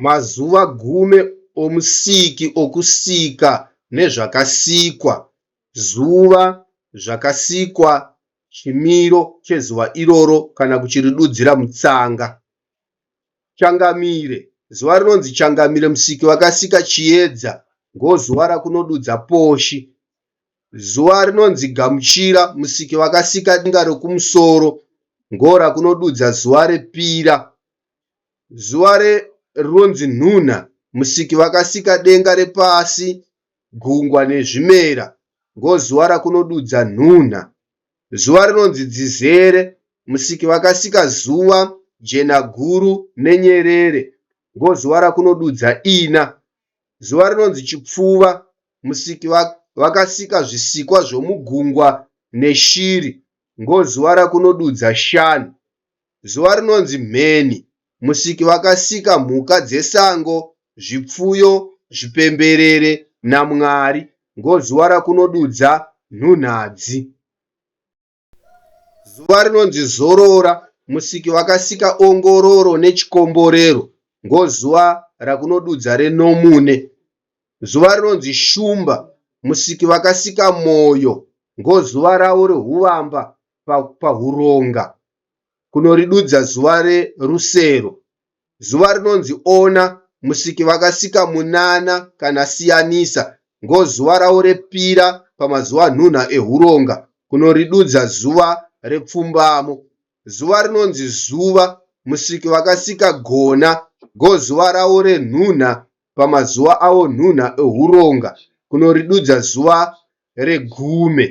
Mazuva gume omusiki okusika nezvakasikwa. Zuva, zvakasikwa, chimiro chezuva iroro kana kuchiridudzira mutsanga. Changamire, zuva rinonzi changamire musiki vakasika chiedza ngozuva rakunodudza poshi. Zuva rinonzi gamuchira musiki vakasika denga rekumusoro ngorakunodudza zuva repira. Zuva rinonzi nhunha musiki vakasika denga repasi, gungwa nezvimera ngozuva rakunodudza nhunha. Zuva rinonzi dzizere musiki vakasika zuva, jenaguru nenyerere ngozuva rakunodudza ina. Zuva rinonzi chipfuva musiki vakasika zvisikwa zvomugungwa neshiri ngozuva rakunodudza shanu. Zuva rinonzi mheni musiki vakasika mhuka dzesango, zvipfuyo, zvipemberere naMwari ngozuva rakunodudza nhunhadzi. Zuva rinonzi zorora musiki vakasika ongororo nechikomborero ngozuva rakunodudza renomune. Zuva rinonzi shumba musiki vakasika moyo ngozuva ravo rehuvamba pahuronga kunoridudza zuva rerusero. Zuva rinonzi ona musiki vakasika munana kana siyanisa ngozuva ravo repira pamazuva nhunha ehuronga kunoridudza zuva repfumbamo. Zuva rinonzi zuva musiki vakasika gona ngozuva ravo renhunha pamazuva avo nhunha ehuronga kunoridudza zuva regume.